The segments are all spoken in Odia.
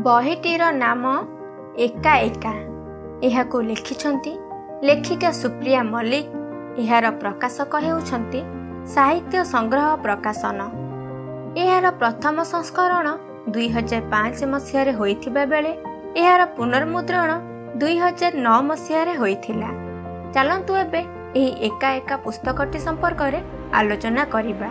ବହିଟିର ନାମ ଏକା ଏକା। ଏହାକୁ ଲେଖିଛନ୍ତି ଲେଖିକା ସୁପ୍ରିୟା ମଲ୍ଲିକ। ଏହାର ପ୍ରକାଶକ ହେଉଛନ୍ତି ସାହିତ୍ୟ ସଂଗ୍ରହ ପ୍ରକାଶନ। ଏହାର ପ୍ରଥମ ସଂସ୍କରଣ 2005 ମସିହାରେ ହୋଇଥିବା ବେଳେ ଏହାର ପୁନର୍ମୁଦ୍ରଣ 2009 ମସିହାରେ ହୋଇଥିଲା। ଚାଲନ୍ତୁ ଏବେ ଏହି ଏକା ଏକା ପୁସ୍ତକଟି ସମ୍ପର୍କରେ ଆଲୋଚନା କରିବା।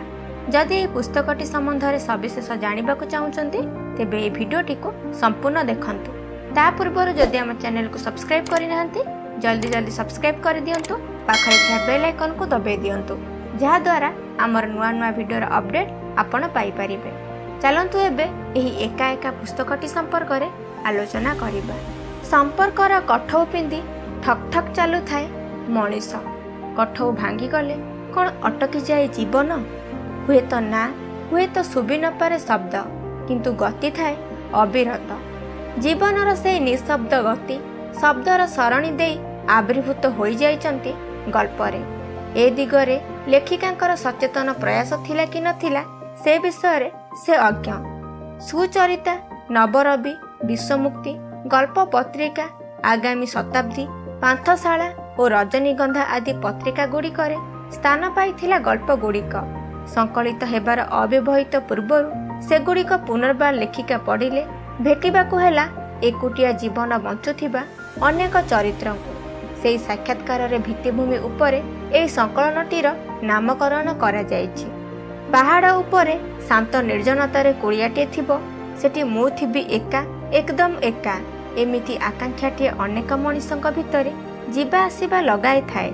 ଯଦି ଏହି ପୁସ୍ତକଟି ସମ୍ବନ୍ଧରେ ସବିଶେଷ ଜାଣିବାକୁ ଚାହୁଁଛନ୍ତି, ତେବେ ଏହି ଭିଡ଼ିଓଟିକୁ ସମ୍ପୂର୍ଣ୍ଣ ଦେଖନ୍ତୁ। ତା ପୂର୍ବରୁ ଯଦି ଆମ ଚ୍ୟାନେଲକୁ ସବସ୍କ୍ରାଇବ୍ କରିନାହାନ୍ତି, ଜଲ୍ଦି ଜଲ୍ଦି ସବସ୍କ୍ରାଇବ୍ କରିଦିଅନ୍ତୁ, ପାଖରେ ଥିବା ବେଲ୍ ଆଇକନ୍କୁ ଦବାଇ ଦିଅନ୍ତୁ, ଯାହାଦ୍ୱାରା ଆମର ନୂଆ ନୂଆ ଭିଡ଼ିଓର ଅପଡ଼େଟ୍ ଆପଣ ପାଇପାରିବେ। ଚାଲନ୍ତୁ ଏବେ ଏହି ଏକା ଏକା ପୁସ୍ତକଟି ସମ୍ପର୍କରେ ଆଲୋଚନା କରିବା। ସମ୍ପର୍କର କଠଉ ପିନ୍ଧି ଠକ୍ ଠକ୍ ଚାଲୁଥାଏ ମଣିଷ। କଠଉ ଭାଙ୍ଗିଗଲେ କ'ଣ ଅଟକି ଯାଏ ଜୀବନ? ହୁଏତ ନା, ହୁଏତ ଶୁଭି ନପାରେ ଶବ୍ଦ, କିନ୍ତୁ ଗତି ଥାଏ ଅବିରତ। ଜୀବନର ସେଇ ନିଃଶବ୍ଦ ଗତି ଶବ୍ଦର ସରଣୀ ଦେଇ ଆବିର୍ଭୂତ ହୋଇଯାଇଛନ୍ତି ଗଳ୍ପରେ। ଏ ଦିଗରେ ଲେଖିକାଙ୍କର ସଚେତନ ପ୍ରୟାସ ଥିଲା କି ନଥିଲା, ସେ ବିଷୟରେ ସେ ଅଜ୍ଞ। ସୁଚରିତା, ନବରବି, ବିଶ୍ୱମୁକ୍ତି, ଗଳ୍ପ ପତ୍ରିକା, ଆଗାମୀ ଶତାବ୍ଦୀ, ପାନ୍ଥଶାଳା ଓ ରଜନୀଗନ୍ଧା ଆଦି ପତ୍ରିକା ଗୁଡ଼ିକରେ ସ୍ଥାନ ପାଇଥିଲା ଗଳ୍ପଗୁଡ଼ିକ। ସଂକଳିତ ହେବାର ଅବ୍ୟବହିତ ପୂର୍ବରୁ ସେଗୁଡ଼ିକ ପୁନର୍ବାର ଲେଖିକା ପଢ଼ିଲେ ଭେଟିବାକୁ ହେଲା ଏକୁଟିଆ ଜୀବନ ବଞ୍ଚୁଥିବା ଅନେକ ଚରିତ୍ରଙ୍କୁ। ସେଇ ସାକ୍ଷାତକାରରେ ଭିତ୍ତିଭୂମି ଉପରେ ଏହି ସଂକଳନଟିର ନାମକରଣ କରାଯାଇଛି। ପାହାଡ଼ ଉପରେ ଶାନ୍ତ ନିର୍ଜନତାରେ କୁଡ଼ିଆଟିଏ ଥିବ, ସେଠି ମୁଁ ଥିବି ଏକା, ଏକଦମ ଏକା। ଏମିତି ଆକାଂକ୍ଷାଟିଏ ଅନେକ ମଣିଷଙ୍କ ଭିତରେ ଯିବା ଆସିବା ଲଗାଇଥାଏ।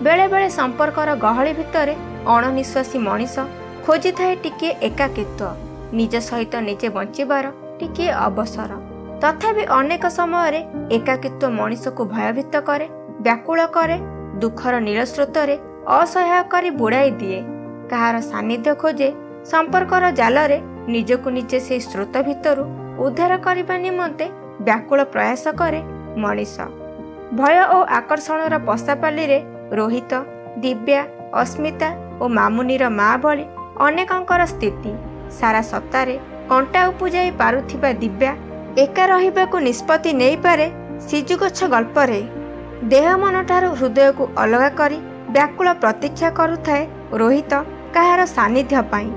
ବେଳେବେଳେ ସମ୍ପର୍କର ଗହଳି ଭିତରେ ଅଣନିଶ୍ୱାସୀ ମଣିଷ ଖୋଜିଥାଏ ଟିକିଏ ଏକାକିତ୍ୱ, ନିଜ ସହିତ ନିଜେ ବଞ୍ଚିବାର ଟିକିଏ ଅବସର। ତଥାପି ଅନେକ ସମୟରେ ଏକାକିତ୍ୱ ମଣିଷକୁ ଭୟଭୀତ କରେ, ବ୍ୟାକୁଳ କରେ, ଦୁଃଖର ନୀଳସ୍ରୋତରେ ଅସହାୟ କରି ବୁଡ଼ାଇ ଦିଏ। କାହାର ସାନ୍ନିଧ୍ୟ ଖୋଜେ, ସମ୍ପର୍କର ଜାଲରେ ନିଜକୁ ନିଜେ ସେଇ ସ୍ରୋତ ଭିତରୁ ଉଦ୍ଧାର କରିବା ନିମନ୍ତେ ବ୍ୟାକୁଳ ପ୍ରୟାସ କରେ ମଣିଷ। ଭୟ ଓ ଆକର୍ଷଣର ପଶାପାଲିରେ ରୋହିତ, ଦିବ୍ୟା, ଅସ୍ମିତା ଓ ମାମୁନିର ମା ଭଳି ଅନେକଙ୍କର ସ୍ଥିତି। ସାରା ସତ୍ତାରେ କଣ୍ଟା ଉପୁଜାଇ ପାରୁଥିବା ଦିବ୍ୟା ଏକା ରହିବାକୁ ନିଷ୍ପତ୍ତି ନେଇପାରେ ସିଜୁଗଛ ଗଳ୍ପରେ। ଦେହ ମନଠାରୁ ହୃଦୟକୁ ଅଲଗା କରି ବ୍ୟାକୁଳ ପ୍ରତୀକ୍ଷା କରୁଥାଏ ରୋହିତ କାହାର ସାନ୍ନିଧ୍ୟ ପାଇଁ।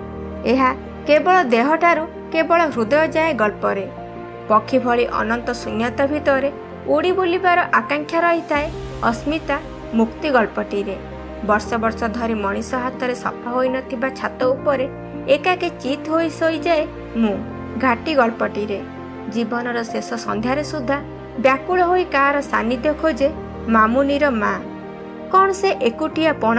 ଏହା କେବଳ ଦେହଠାରୁ କେବଳ ହୃଦୟ ଯାଏ ଗଳ୍ପରେ। ପକ୍ଷୀ ଭଳି ଅନନ୍ତ ଶୂନ୍ୟତା ଭିତରେ ଉଡ଼ି ବୁଲିବାର ଆକାଂକ୍ଷା ରହିଥାଏ ଅସ୍ମିତା ମୁକ୍ତି ଗଳ୍ପଟିରେ। ବର୍ଷ ବର୍ଷ ଧରି ମଣିଷ ହାତରେ ସଫା ହୋଇନଥିବା ଛାତ ଉପରେ ଏକାକୀ ଚିତ୍ ହୋଇ ଶୋଇଯାଏ ମୁଁ ଘାଟି ଗଳ୍ପଟିରେ। ଜୀବନର ଶେଷ ସନ୍ଧ୍ୟାରେ ସୁଦ୍ଧା ବ୍ୟାକୁଳ ହୋଇ କାହାର ସାନ୍ନିଧ୍ୟ ଖୋଜେ ମାମୁନିର ମା। କ'ଣ ସେ ଏକୁଟିଆ ପଣ,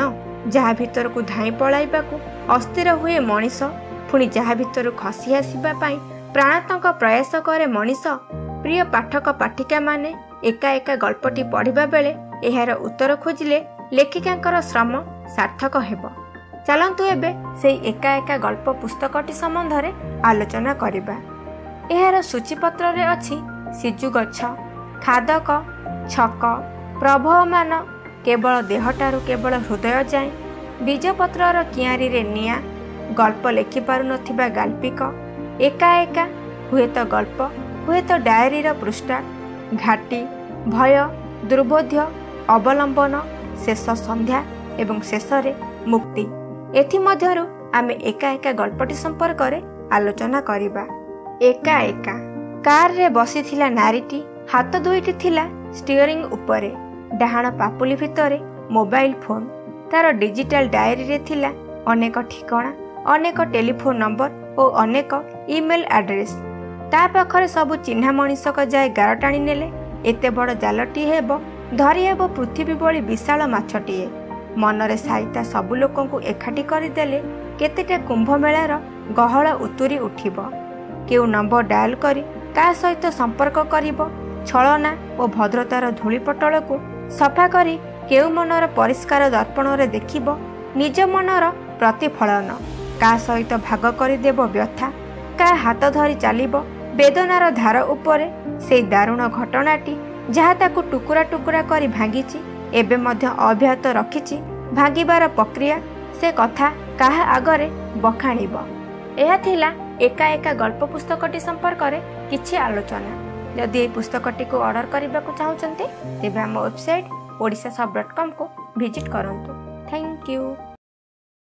ଯାହା ଭିତରକୁ ଧାଇଁ ପଳାଇବାକୁ ଅସ୍ଥିର ହୁଏ ମଣିଷ, ପୁଣି ଯାହା ଭିତରୁ ଖସି ଆସିବା ପାଇଁ ପ୍ରାଣାନ୍ତକ ପ୍ରୟାସ କରେ ମଣିଷ? ପ୍ରିୟ ପାଠକ ପାଠିକାମାନେ, ଏକା ଏକା ଗଳ୍ପଟି ପଢ଼ିବା ବେଳେ ଏହାର ଉତ୍ତର ଖୋଜିଲେ ଲେଖିକାଙ୍କର ଶ୍ରମ ସାର୍ଥକ ହେବ। ଚାଲନ୍ତୁ ଏବେ ସେଇ ଏକା ଏକା ଗଳ୍ପ ପୁସ୍ତକଟି ସମ୍ବନ୍ଧରେ ଆଲୋଚନା କରିବା। ଏହାର ସୂଚୀପତ୍ରରେ ଅଛି ସିଜୁଗଛ, ଖାଦକ, ଛକ, ପ୍ରବହମାନ, କେବଳ ଦେହଠାରୁ କେବଳ ହୃଦୟ ଯାଏଁ, ବୀଜପତ୍ରର କିଆରୀରେ ନିଆଁ, ଗଳ୍ପ ଲେଖିପାରୁନଥିବା ଗାଳ୍ପିକ, ଏକା ଏକା, ହୁଏତ ଗଳ୍ପ ହୁଏତ ଡାଏରୀର ପୃଷ୍ଠା, ଘାଟି, ଭୟ, ଦୁର୍ବୋଧ୍ୟ, ଅବଲମ୍ବନ, ଶେଷ ସନ୍ଧ୍ୟା ଏବଂ ଶେଷରେ ମୁକ୍ତି। ଏଥିମଧ୍ୟରୁ ଆମେ ଏକା ଏକା ଗଳ୍ପଟି ସମ୍ପର୍କରେ ଆଲୋଚନା କରିବା। ଏକା ଏକା। କାରରେ ବସିଥିଲା ନାରୀଟି, ହାତ ଦୁଇଟି ଥିଲା ଷ୍ଟିଅରିଂ ଉପରେ, ଡାହାଣ ପାପୁଲି ଭିତରେ ମୋବାଇଲ ଫୋନ୍। ତାର ଡିଜିଟାଲ ଡାଏରୀରେ ଥିଲା ଅନେକ ଠିକଣା, ଅନେକ ଟେଲିଫୋନ୍ ନମ୍ବର ଓ ଅନେକ ଇମେଲ୍ ଆଡ୍ରେସ୍। ତା ପାଖରେ ସବୁ ଚିହ୍ନା ମଣିଷଙ୍କ ଯାଏ ଗାର ଟାଣି ନେଲେ ଏତେ ବଡ଼ ଜାଲଟିଏ ହେବ, ଧରିହେବ ପୃଥିବୀ ଭଳି ବିଶାଳ ମାଛଟିଏ। ମନରେ ସାଇତା ସବୁ ଲୋକଙ୍କୁ ଏକାଠି କରିଦେଲେ କେତେଟା କୁମ୍ଭମେଳାର ଗହଳ ଉତୁରି ଉଠିବ। କେଉଁ ନମ୍ବର ଡାଏଲ କରି କାହା ସହିତ ସମ୍ପର୍କ କରିବ? ଛଳନା ଓ ଭଦ୍ରତାର ଧୂଳିପଟଳକୁ ସଫା କରି କେଉଁ ମନର ପରିଷ୍କାର ଦର୍ପଣରେ ଦେଖିବ ନିଜ ମନର ପ୍ରତିଫଳନ? କାହା ସହିତ ଭାଗ କରିଦେବ ବ୍ୟଥା? କାହା ହାତ ଧରି ଚାଲିବ ବେଦନାର ଧାର ଉପରେ? ସେଇ ଦାରୁଣ ଘଟଣାଟି ଯାହା ତାକୁ ଟୁକୁରା ଟୁକୁରା କରି ଭାଙ୍ଗିଛି, ଏବେ ମଧ୍ୟ ଅବ୍ୟାହତ ରଖିଛି ଭାଙ୍ଗିବାର ପ୍ରକ୍ରିୟା, ସେ କଥା କାହା ଆଗରେ ବଖାଣିବ? ଏହା ଥିଲା ଏକା ଏକା ଗଳ୍ପ ପୁସ୍ତକଟି ସମ୍ପର୍କରେ କିଛି ଆଲୋଚନା। ଯଦି ଏହି ପୁସ୍ତକଟିକୁ ଅର୍ଡ଼ର କରିବାକୁ ଚାହୁଁଛନ୍ତି, ତେବେ ଆମ ୱେବସାଇଟ୍ ଓଡ଼ିଶା ସବ୍ ଡଟ୍ କମ୍କୁ ଭିଜିଟ୍ କରନ୍ତୁ। Thank you.